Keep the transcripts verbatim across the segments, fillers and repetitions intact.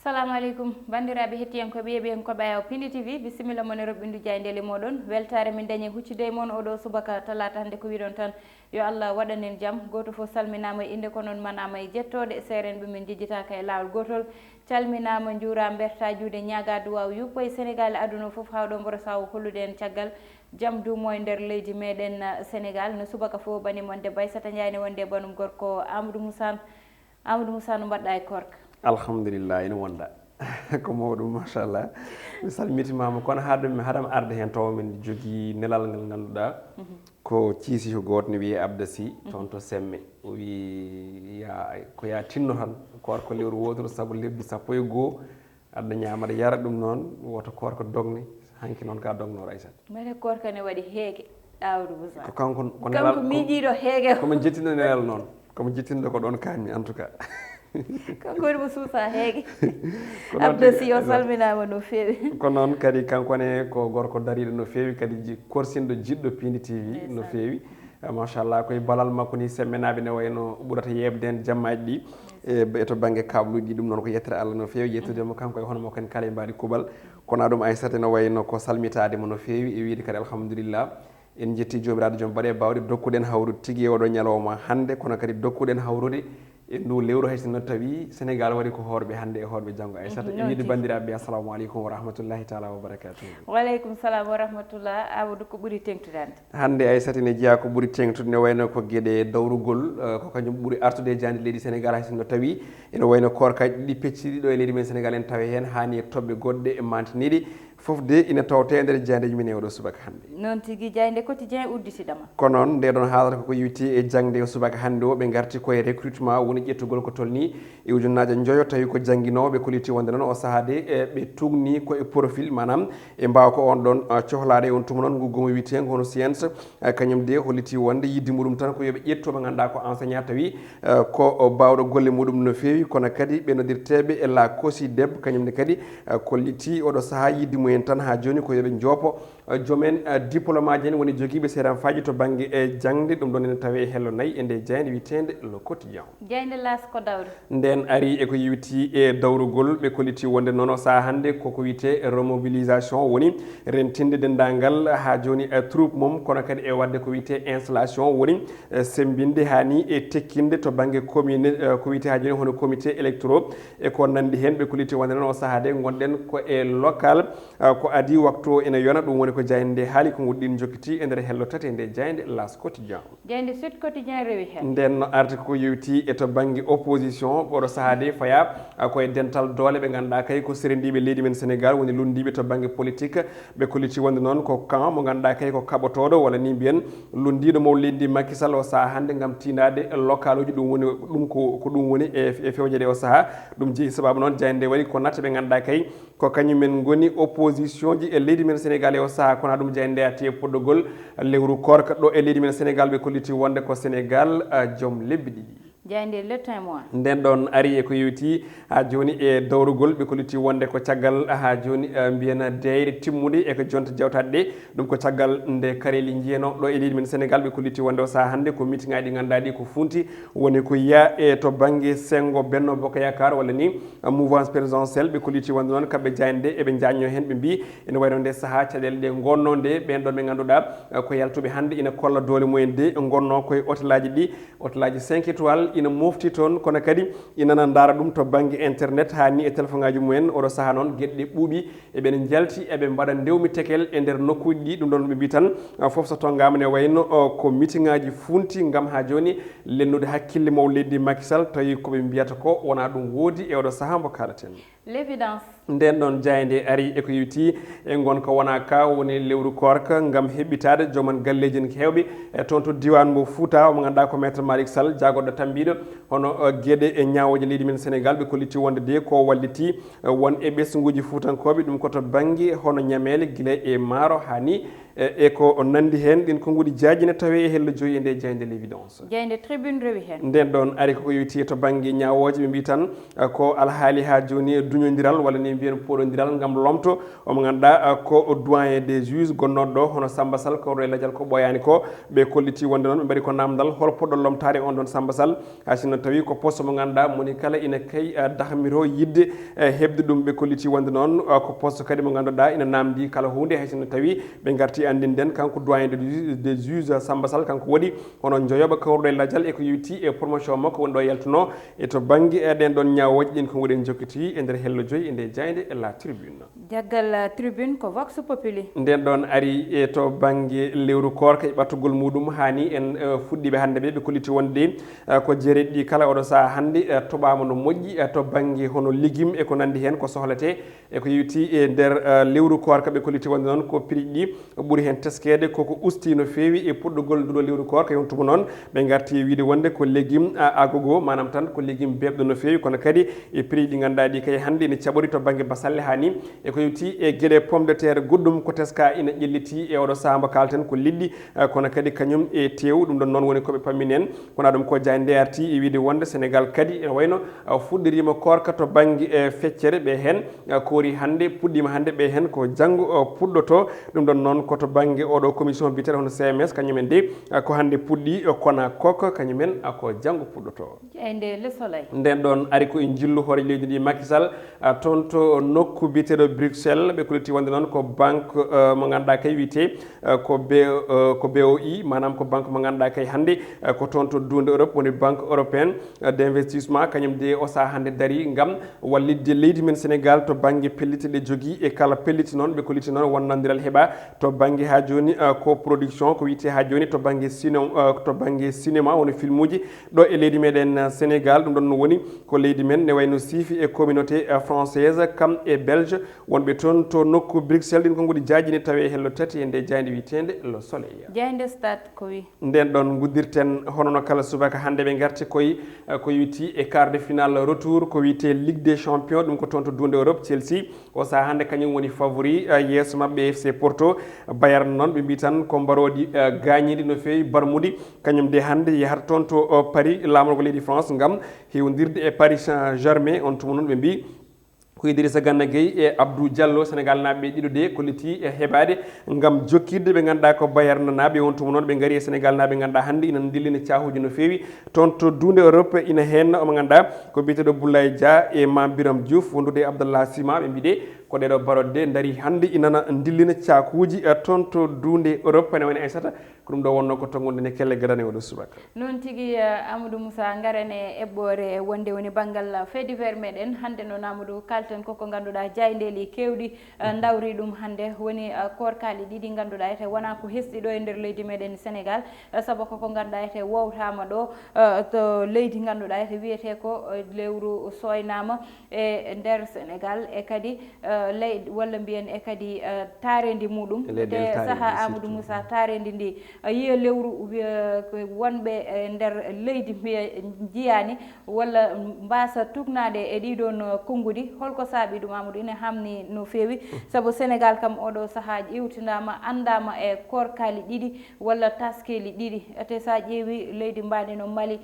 Salamu aleykum, banndiraaɓe hettiyankooɓe, yeeɓiyankooɓe Ayaw Pindi T V, bisimilla mon e roɓɓindu jaayndeele mooɗon. Weltaare min dañi huccude e mon oɗo subaka talaata hannde ko wiɗon tan, yo Allah waɗan en jam. Gooto fof salminaama e innde, ko noon manaama e jettooɗe. Seeren ɓe min njejjitaaka e laawol gootol. Calminaama, njuuraama, mbertaa juuɗe, ñaagaa duwaaw, yuppo e Senegaal e aduna fof, hawɗo mboro sawo hollude en caggal. Jam duumo e nder leydi meɗen, uh, Senegaal. No subaka fof, bani mon debbo Aissata Ndiaye ne wonde e banum gorko Amadou Moussa. Amadou Moussa, no mbaɗɗa e koorka? Alhamdulillah, ina wonda. Ko mawɗum, machallah. Mi salmitimaama, kono haade mi, haade mi arde heen, tawa min jogii nelal ngal ngannduɗaa ko ciisi ko gooto ne wiyee Abda Sy, toon to Semme. O wii, ya, ko ya tinno tan, koorka ko lewru wooturu, sabu lebbi sappo e goo, aɗa ñaama, aɗa yara, ɗum noon, woto koorka dogne, hanki noon ka dognoor, Aissata. Mbeɗa koorka ne waɗi heege, Amadou Moussa. Ko kanko, ko kanko nelal, ko miijiiɗo heege o. Komo jettinɗo nelal noon, komo jettinɗo ko ɗoon kaanmi, en tout cas. Kanko woni mo suusa heege. Ko noon Abdou tigi, Sy, o salminaama no feewi. Ko noon kadi, kanko ne ko gorko dariiɗo no feewi, kadi ji-, korsinɗo, jiɗɗo Pindi T V no feewi. Eh, machallah, koye balal makko ni, semmenaaɓe ne wayno ɓurata yeeɓde en jammaaji ɗi. E, e to bannge kaɓluuji ɗi, ɗum noon ko yettere Allah no feewi, yettude mo kanko e hono makko en kala e mbaadi kuuɓal. Kono ɗum Aissata no wayno ko salmitaade mo no feewi, e wiide kadi alhamdulillah. En njetti Joomiraaɗo joom baɗe baawɗe, dokkuɗen hawrude tigi e oɗo ñalawma hannde, kono kadi dokkuɗen hawrude e ndu lewru, hay sinno tawi Senegaal waɗi ko hoorɓe hannde e hoorɓe janngo. Aissata, e wiide banndiraaɓe, assalamu aleykum wa rahmatullahi taala wa barakatuh. Wa aleykum salam wa rahmatullah. Amadou, ko ɓuri teŋtude hannde? Hannde Aissata ne jeyaa ko ɓuri teŋtude, ne wayno ko geɗe dawrugol, eh, ko kañum ɓuri artude e jaaynde leydi Senegaal, hay sinno tawi ene wayno koorkaaji ɗiɗi pecciɗi ɗo e leydi men Senegaal en tawi heen, haani e toɓɓe goɗɗe e mantiniiɗe. Fof de ina tawte e nder jaayndeeji men e oɗo subaka hannde. Noon tigi, jaaynde Quotidien udditiɗama. Ko noon, nde ɗoon haalata koko yowiti e jaŋde o subaka hannde o, ɓe ngarti koye recrutement, woni ƴettugol ko tolni e ujunnaaje njoyo, tawi ko jannginooɓe, kolliti wonde noon o sahaa de, e, ɓe tuugni ko e profil, maanaam e mbaawa ko on ɗoon, a, cohlaade e on tuma noon, ngu goomu wiyeteengu hono science, a, kañum de holliti wonde yidde muɗum tan ko yo ɓe ƴettu ɓe ngannduɗaa ko enseignant tawi, a, ko o baawɗo golle muɗum no feewi, kono kadi ɓe noddirteeɓe e la COSYDEP, kañum ne kadi, a, kolliti oɗo sahaa yidde mumen tan haa jooni ko yo ɓe njoopo eh, joom en, eh, diplôme aji en woni jogiiɓe seeranfaaji to bannge, eh, jaŋde. Ɗum ɗoon ene tawee e hello nayi e nde jaaynde wiyeteende Le Quotidien. Jaaynde L'As ko dawri. Ndeen ari e ko yowiti e dawrugol, ɓe kolliti wonde noon o sahaa hannde koko wiyetee remobilisation woni rentinde denndaangal haa jooni, eh, troupe mum, kono kadi e waɗde ko wiyetee installation woni, eh, semmbinde haa ni e tekkinde to bannge commune, eh, ko wiyetee haa jooni hono comité électoraux e ko nanndi heen. Ɓe kolliti wonde noon o sahaa de ngonɗen ko e local. Ah, ko adii waktu o ina yona, ɗum woni ko jaaynde nde haali, ko nguɗɗin jokkiti e nder hello tati e nde jaaynde L'As Quotidien. Jaaynde Sud Quotidien rewi heen. Ndeen no arti ko yowiti e to bannge opposition, oɗo sahaa de fayaa, ah, ko e dental doole ɓe ngannduɗaa kay ko serendiiɓe leydi men Senegaal, woni lunndiiɓe to bannge politique. Ɓe kolliti wonde noon ko camp mo ngannduɗaa kay ko kaɓotooɗo, walla ni mbiyen lunndiiɗo mo leydi Macky Sall o sahaa hannde ngam tiindaade local uji, ɗum woni, ɗum ko, ko ɗum woni e, e fewjere o sahaa. Ɗum jeyi sababu noon jaaynde nde waɗi ko natta ɓe ngannduɗaa kay ko kañum en ngoni opposition ji e leydi men Senegaal e o sahaa, kono ɗum jaaynde nde arti e puɗɗogol lewru koorka ɗo e leydi men Senegaal, ɓe kolliti wonde ko Senegaal, ah, joom lebbi ɗiɗi. Jaaynde Le Témoin. Ndeen ɗoon ari e ko yowiti haa jooni e dawrugol, ɓe kolliti wonde ko caggal haa jooni, ah, mbiyen deeyre timmude e ko jonta jawtaɗe ɗe. Ɗum ko caggal nde kareeli njiyanoo ɗo e leydi men Senegaal, ɓe kolliti wonde o sahaa hannde ko meeting aji ɗi ngannduɗaa ɗi ko funti, woni ko yiya e to bannge senngo Benno Bokk Yaakaar walla ni mouvance présidentielle, ɓe kolliti wonde noon kamɓe jaaynde nde eɓe njaajnoo heen, ɓe mbii ene wayno nde sahaa caɗeele ɗe ngonnoo nde, ɓeen ɗoon ɓe ngannduɗaa, eh, ko yaltuɓe hannde ina kolla doole mumen de, ngonnoo koye hôtel aji ɗi, hôtel aji cinq étoiles ina mofti toon, kono kadi ina ndaara ɗum to bannge internet, haa ni e téléphone aji mumen. Oɗo sahaa noon geɗe ɗe ɓuuɓi, eɓe njalti, eɓe mbaɗa ndewmi tekel e nder nokkuuji ɗi. Ɗum ɗoon ɓe mbii tan, ah, fof so tonngaama ne wayno, oh, ko meeting aji funti ngam haa jooni lennude hakkille maw leydi Macky Sall, tawi ko ɓe mbiyata ko wonaa ɗum woodi e oɗo sahaa mbo kaalaten. L'évidence. Ndeen ɗoon jaaynde ari e ko yowiti e ngonka wonaa ka woni lewru koorka ngam heɓɓitaade jooman galleeji en heewɓe e toon to diiwaan mo Fuuta, mo ngannduɗaa ko Maître Malick Sall, jaagorɗo tammbiiɗo hono, eh, geɗe e ñaawooje leydi men Senegaal. Ɓe kolliti wonde de ko walliti, eh, won e ɓesnguuji fuutankooɓe, ɗum ko to bannge hono ñameele gila e maaro haa ni E e ko nanndi heen, ɗiin konnguɗi jaaji ne tawee e hello joyi e nde jaaynde L'Évidence. Jaaynde Tribune rewi heen. Ndeen ɗoon ari ko ko yowiti to bannge ñaawooje, ɓe mbii tan, eh, ko alhaali haa jooni e duñondiral walla ni mbiyen pooɗondiral ngam lomto o mo ngannduɗaa, eh, ko doyen des juges gonnooɗo ɗo, hono Samba Sall, kawruɗo e lajal ko ɓooyaani ko. Ɓe kolliti wonde noon ɓe mbaɗi ko naamndal hol poɗɗo lomtaade on ɗoon Samba Sall, hay sinno tawi ko poste mo ngannduɗaa moni kala ina kay, eh, dahmiro yiɗde, eh, heɓde ɗum. Ɓe kolliti wonde noon, eh, ko poste kadi mo ngannduɗaa ina naamndi kala huunde, hay sinno tawi ɓe ngarti anndinden kanko doyen des juges, des juges, Samba Sall, kanko waɗi hono njoyoɓa kawruɗo e lajal e ko yowiti e promotion makko woni ɗo yaltuno e to bannge, eh, ɗen ɗoon ñaawooje. Ɗiin konnguɗi en jokkiti e nder hello joyi e nde jaaynde e La Tribune. Jaggal, eh, Tribune ko Vox Populi. Ndeen ɗoon ari e to bannge lewru koorka e ɓattugol muɗum, haa ni en, eh, fuɗɗiiɓe hannde ɓe, ɓe kolliti wonde, eh, ko jereeɗi ɗi kala oɗo sahaa hannde, eh, toɓaama no moƴƴi, eh, to bannge hono legum e ko nanndi heen ko sohletee e ko yowiti e nder, eh, lewru koorka. Ɓe kolliti wonde noon ko prix ɗi ɓuri heen teskeede, koko usti no feewi e puɗɗugol nduɗo lewru koorka. Yontumo noon ɓe ngarti e wiide wonde ko legum, eh, agogo, maanaam tan ko legum beeɓɗo no feewi, kono kadi e prix ɗi ngannduɗaa ɗi kay hannde ene caɓori to bannge basalle haa ni e ko yowti e geɗe pomme de terre goɗɗum ko teska ina ƴelliti e oɗo sahaa mbo kaalten ko liɗɗi, eh, kono kadi kañum e teew. Ɗum ɗon noon woni ko ɓe pammini en. Kono ɗum ko jaaynde arti e wiide wonde Sénégal kadi ene wayno, eh, fuɗɗoriima koorka to bannge, eh, feccere ɓe heen, eh, koori hannde, puɗɗiima hannde ɓe heen ko janngo, eh, puɗɗoto. Ɗum ɗon noon ko to bannge oɗo commission biyeteeɗo hono C M S, kañum en de, eh, ko hannde puɗɗi, eh, kona kok, kañum en, eh, ko janngo puɗɗoto. E nde Le Soleil. Ndeen ɗoon ari ko e njillu hoore leydi ndi Macky Sall, ah, toon to nokku biyeteeɗo Bruxelles, ɓe kolliti wonde noon ko banque, eh, mo ngannduɗaa kay wiyetee, eh, ko B-, eh, ko B O I, maanaam ko banque mo ngannduɗaa kay hannde, eh, ko toon to duunde Europe woni Banque Européenne, eh, d'Investissement, kañum de o sahaa hannde darii ngam wallitde leydi men Sénégal to bannge pellitte ɗe jogii e kala pellitte noon ɓe kolliti noon won nanndiral heɓaa to bannge haa jooni, eh, ko production ko wiyetee haa jooni to bannge sino-, eh, to bannge cinéma woni filmuuji ɗo e leydi meɗen, eh, Sénégal. Ɗum ɗon no woni ko leydi men ne wayno siifi e communauté, eh, française kam e belge wonɓe toon to nokku Bruxelles. Ɗin konnguɗi jaaji ne tawee e hello tati e nde jaaynde wiyeteende Le Soleil. Jaaynde Stade ko wi? Ndeen ɗon nguddirten hono no kala subaka hannde ɓe ngarti koye, eh, ko yowiti e quart de finale retour ko wiyetee Ligue des Champions, ɗum ko toon to duunde Europe. Chelsea o sahaa hannde kañum woni favori, eh, yeeso maɓɓe F C Porto. Bayern noon ɓe mbii tan ko mbaroodi, eh, gaañiindi no feewi, barmundi kañum de hannde yahata toon to, eh, Paris, laamorgo leydi France ngam heewondirde e Paris Saint-Germain. On tuma noon ɓe mbii ko Idrissa Gana Gueye e Abdou Diallo, Sénégal naaɓe ɓe ɗiɗo de kolliti e heɓaade ngam jokkirde ɓe ngannduɗaa ko Bayern naaɓe. On tuma noon ɓe ngari e Sénégal naaɓe ngannduɗaa hannde ina ndillina caahuuji no feewi toon to duunde Europe. Ina heen omo ngannduɗaa ko biyeteeɗo Boulaye Dia e Mame Biram Diouf wondude e Abdallah Sima, ɓe mbii de ko ɗeɗo baroɗe de ndarii hannde inana ndillina caakuuji, eh, toon to duunde Europe. Ene wayno Aissata, ko ɗum ɗo wonnoo ko tonngude nde kelle gadane oɗo subaka. Noon tigi, eh, Amadou Moussa, ngaren e eɓɓoore wonde woni banngal fait divers meɗen. Hannde noon Amadou kaalten koko ngannduɗaa jaayndeeli keewɗi, eh, ndawri ɗum hannde woni, eh, koorkaali ɗiɗi ngannduɗaa ete wonaa ko hesɗi ɗo e nder leydi meɗen Sénégal, eh, sabu koko ngannduɗaa ete wowtaama ɗo, eh, to leydi ngannduɗaa ete wiyetee ko, eh, lewru sooynaama e nder Sénégal e kadi, eh, ley-, walla mbiyen e kadi, eh, taarendi muɗum. E leyɗeele te taarendi saha Amadou surtout. Moussa, taarendi ndi, eh, yiya lewru wiya ko wonɓe e nder leydi mbiya njiyaani walla mbasa tugnaade e ɗiɗon, eh, konnguɗi. Holko saabi ɗum Amadou? Ina hamni no feewi. Sabu Sénégal kam oɗo saha ƴewtinaama, anndaama e koorkaali ɗiɗi walla taskeeli ɗiɗi. Te sa ƴeewi leydi mbaɗi no Mali,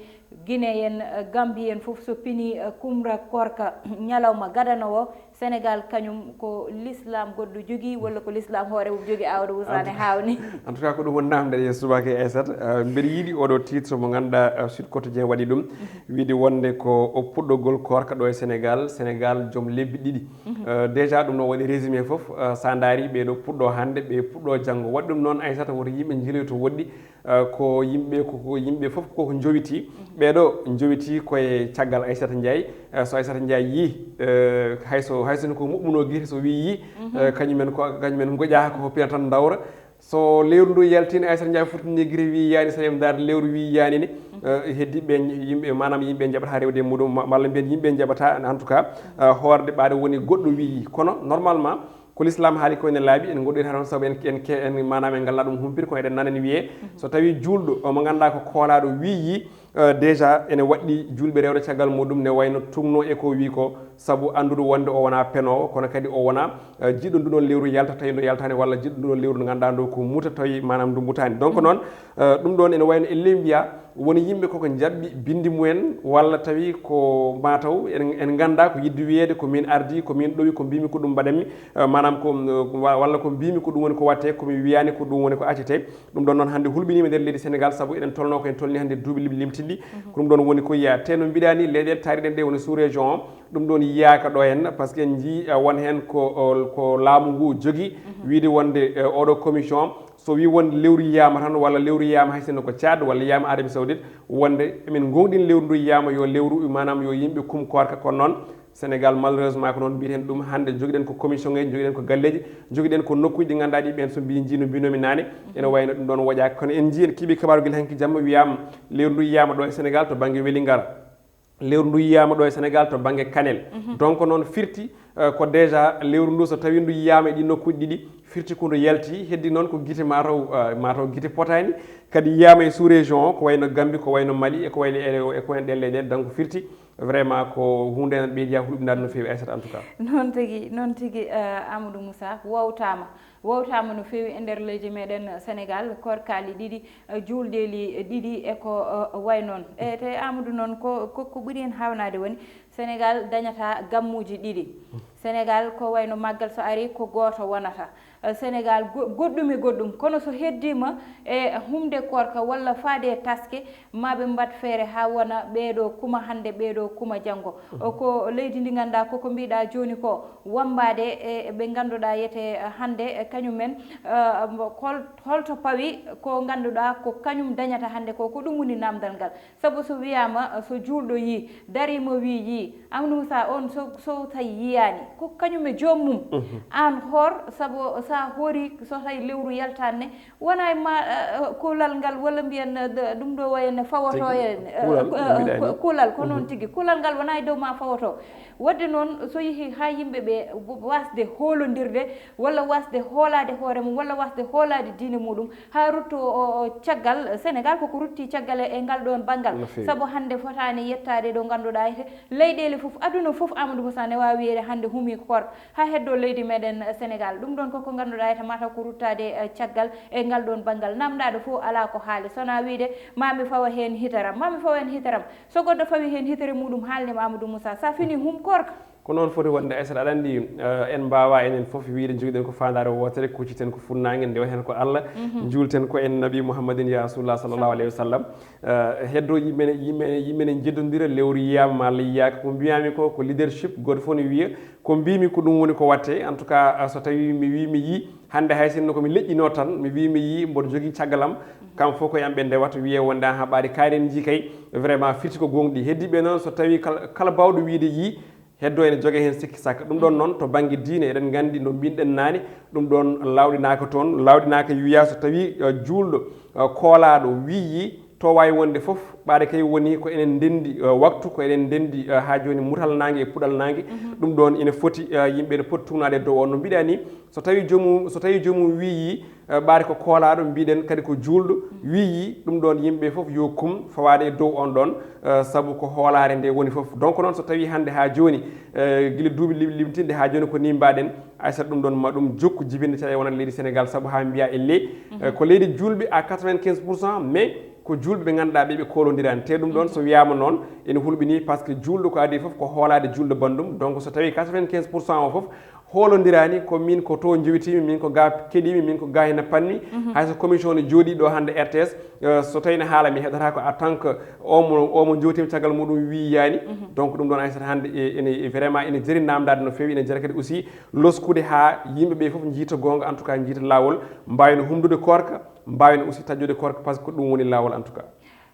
Guinée en, eh, Gambie en fof so pini, eh, kumra koorka ñalawma gadano o, Sénégal kañum ko l'islam goɗɗo jogii walla ko l'islam hoore mum jogii, awde wusaane haaw ni? En tout cas, ko ɗum woni namde e subaka e Aissata. Eh, mbeɗa yiɗi oɗo titre mo ngannduɗaa, eh, Sud Quotidien waɗi ɗum, wiide wonde ko o puɗɗogol koorka ɗo e Sénégal, Sénégal joom lebbi ɗiɗi. Eh, déjà ɗum no waɗi résumé fof, eh, sa ndaari ɓeeɗo puɗɗo hannde, ɓe puɗɗo janngo. Waɗi ɗum noon Aissata woto yimɓe njiloy to woɗɗi, eh, ko yimɓe, ko, ko yimɓe fof koko njowiti. Ɓeeɗo njowiti koye caggal Aissata Ndiaye. Eh, so Aissata Ndiaye yii, eh, hay so, hay so ko moɓɓuno gite so wi yii, eh, kañumen ko, kañumen ngoƴa ko pinata tan dawra. So lewru ndu yaltini Aissata Ndiaye fottini gite wi yaani, so yam ndaar lewru wi yaani ni, eh, heddi ɓe yimɓe, maanaam yimɓe njaɓata rewde e muɗum, ma-, malla mbiyen yimɓe njaɓata, en tout cas, eh, hoorde ɓaade woni goɗɗo wi yii. Kono normalement, ko l'islam haali ko ene laaɓi, en ngoɗɗoyta toon sabu en, en ke-, en maanaam en ngalla ɗum humpito, ko eɗen nana ene wiyee, so tawi juulɗo, o mo ngannduɗaa ko koolaaɗo wi yii, Eh, déjà ene waɗɗi juulɓe rewde caggal muɗum, ne wayno tugno e ko wi ko, sabu anndude wonde o wona penoowo, kono kadi o wona, eh, jiɗɗo ndu ɗon lewru yalta, tawi ndu yaltaani, walla jiɗɗo ndu ɗon lewru ndu ngannduɗaa ndu ko muta, tawi maanaam ndu mutaani. Donc noon, eh, ɗum ɗon ene wayno e ley mbiya woni yimɓe koko njaɓɓi binndi mumen, walla tawi ko mataw en, en ngannda ko yiɗde wiyeede ko min ardi, ko min ɗowi, ko mbimi ko ɗum mbaɗanmi, eh, maanaam ko, eh, wa-, walla ko mbimi ko ɗum woni ko watte, ko mi wiyani ko ɗum woni ko accete. Ɗum ɗon noon hannde hulɓiniima nder leydi Sénégal, sabu eɗen tolno ko en tolni hannde duuɓi lim-, limtinɗi. Ko ɗum ɗon woni ko yiya. Te no mbiɗa ni, leyɗeele taariɗen ɗe woni sous région o, ɗum ɗon yiyaaka ɗo henna, parce que en njii, eh, won heen ko, o, ko laamu ngu jogi, wiide wonde, eh, oɗo commission, so wi wonde lewru yiyaama tan, walla lewru yiyaama hay sinno ko Tchad, walla yiyaama Arabie Saoudite, wonde emin ngooŋɗin lewru ndu yiyaama yo lewru, maanaam yo yimɓe kum koorka, kono noon Sénégal, malheureusement, ko noon mbiyeten ɗum. Hannde njogiɗen ko commission ngaji, njogiɗen ko galleeji, njogiɗen ko nokkuuji ɗi ngannduɗaa ɗi ɓeen so mbii njii no mbinomi naane, ene wayno ɗum ɗon woƴaaka. Kono en njii en keeɓi kabaaruji gila hanki jamma wiyaama lewru ndu yiyaama ɗo e Sénégal to bannge Welingara. Lewru ndu yiyaama ɗo e Sénégal to bannge Kanel. Donc noon firti, eh, ko déjà lewru ndu so tawi ndu yiyaama e ɗi nokkuuji ɗiɗi, firti ko ndu yalti, heddi noon ko gite mataw, eh, mataw gite potaani, kadi yiyaama e sous région o, ko wayno Gambie, ko wayno Mali, e ko wayno e, e ko en ɗen leyɗeele. Donc firti vraiment ko huunde en ɓeydi yaa hulɓinaade no feewi, Aissata, en tout cas. Noon tigi, noon tigi, eh, Amadou Moussa, wowtaama. Wowtaama no feewi e nder leydi meɗen Sénégal, korkaali ɗiɗi, eh, juuldeeli ɗiɗi e ko, eh, way noon. E te Amadou noon ko, ko, ko ɓuri en hawnaade woni Sénégal dañata gammuuji ɗiɗi. Sénégal ko wayno maggal so ari ko gooto wonata. Eh, Sénégal go-, goɗɗum e goɗɗum. Kono so heddiima e humde koorka walla faade e taske, ma ɓe mbaɗ feere haa wona ɓeeɗo kuma hannde, ɓeeɗo kuma janngo. O ko leydi ndi ngannduɗaa ko, ko mbiɗa jooni ko, wambaade e ɓe ngannduɗaa yete hannde, eh, kañumen, eh, mbo-, hol-, holto pawi ko ngannduɗaa ko kañum dañata hannde ko, ko ɗum woni namdal ngal. Sabu so wiyaama, eh, so juulɗo yii, dariima wi yii, Amadou Moussa on so, so tawi yiyaani, ko kañum e joom mum. Aan hoor, sabu sa hoori so tawi lewru yaltaani ne, wona e ma, eh, eh, kulal ngal, walla mbiyen, eh, d-, ɗum ɗo wayi no fawoto. Tigi. En, eh, kulal, ko, eh, mbiɗa ko, ni. Kulal, ko noon tigi. Kulal ngal wona e dow ma fawoto. Wadde noon, so yehi haa yimɓe ɓe w-, wasde hoolondirde, walla wasde hoolaade hoore mum, walla wasde hoolaade diine muɗum, haa rutto o, o caggal, Sénégal koko rutti caggal e, e ngal ɗoon banngal. No feewi. Sabu hannde fotaani yettaade ɗo ngannduɗaa, e leyɗeele fof, aduna fof, Amadou Moussa, ne waawi wiyeede hannde humii koor. Haa heddo leydi meɗen Sénégal. Ɗum ɗon koko ngannduɗaa, eta mataw ko ruttaade, eh, caggal e ngal ɗon banngal. Namndaaɗo fof alaa ko haali, so wonaa wiide ma mi fawa heen hitaram, ma mi fawa heen hitaram. So goɗɗo fawi heen hitere muɗum, haalnima Amadou Moussa, sa fini hum koorka. Ko noon foti wonde, Aissata, aɗa anndi, eh, en mbaawa enen fof wiide njogiɗen ko faandaare wootere, kucciten ko funnaange, ndewaten ko Allah, njuulten ko en Nabi Muhammadin ya Rasulullah sallallahu alayhi wa sallam. Eh, heddo yimɓe ne, yimɓe ne, yimɓe ne njeddondira, lewru yiyaama ma Allah yiyaaka. Ko mbiyami ko, ko leadership, gooto fof ne wiya, ko mbimi ko ɗum woni ko watte. En tout cas, eh, so tawi mi wi mi yi, hannde hay sinno ko mi leƴƴino tan, mi wi mi yi, mboɗo jogii caggal am, kam fof ko yamɓe ndewata, wiye wonde aha ɓaari kaari en njii kay, vraiment firti ko gonɗi. Heddiɓe noon, so tawi kala, kala bawɗo wiide yi, heddo ene joga heen sikki sakka. Ɗum ɗon noon, to bannge diine, eɗen nganndi no mbinɗen naane, ɗum ɗon laawɗinaaka toon. Laawɗinaaka wiya so tawi, eh, juulɗo, eh, koolaaɗo wiyi, to waawi wonde fof, ɓaade kay woni ko enen ndenndi, eh, waktu, ko enen ndenndi, eh, haa jooni mutal naange e puɗal naange. Ɗum ɗon ene foti, eh, yimɓe ene poti tugnaade e dow on. No mbiɗa ni, so tawi joomum, so tawi joomum wiyi, eh, ɓaade ko koolaaɗo, mbiɗen kadi ko juulɗo, wiyi, ɗum ɗon yimɓe fof yo kum fawaade e dow on ɗon, eh, sabu ko hoolaare nde woni fof. Donc noon, so tawi hannde haa jooni, eh, gila duuɓi lim-, limtinɗi haa jooni ko ni mbaɗen, Aissata, ɗum ɗon ma ɗum jokku jibinde caɗeele wonande leydi Sénégal, sabu haa mbiya elle, eh, ko leydi juulɓe à quatre-vingt-quinze pour cent, mais ko juulɓe ɓe ngannduɗaa ɓe, ɓe koolondiraani. Te ɗum ɗon so wiyaama noon, ene hulɓini, parce que juulɗo ko adii fof ko hoolaade juulɗo banndum. Donc so tawi quatre-vingt-quinze pour cent o fof hoolondiraani, ko min ko to njowitiimi, min ko ga keɗiimi, min ko ga hina panmi. Hay so commission ne jooɗii ɗo hannde R T S, eh, so tawi ne haala mi heɗata ko en tant que omo, omo njowtiimi caggal muɗum wiyaani. Donc ɗum ɗon, Aissata, hannde e, ene, e vraiment ene jari namdaade no feewi, ene jari kadi aussi loskude haa yimɓe ɓe fof njiita goonga, en tout cas njiita laawol, mbaawi no humdude koorka, mbaawi no aussi taƴƴude koorka, parce que ko ɗum woni laawol en tout cas.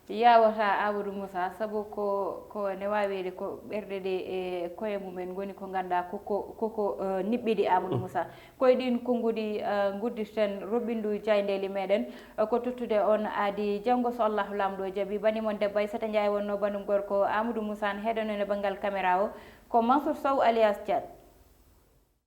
Yawata Amadou Moussa, sabu ko, ko ne waaweede ko ɓerɗe ɗe e koye mumen ngoni ko ngannduɗaa ko, ko, ko, ko, eh, niɓɓiɗi Amadou Moussa. Koye ɗin konnguɗi, eh, nguddirten roɓɓindu jaayndeeli meɗen, eh, ko tottude on aadi janngo so Allahu Laamɗo jaɓi. Bani mon debbo Aissata Ndiaye wonno banum gorko Amadou Moussa, ne heɗonon e banngal caméra o ko Mansour Sow alias Thiat.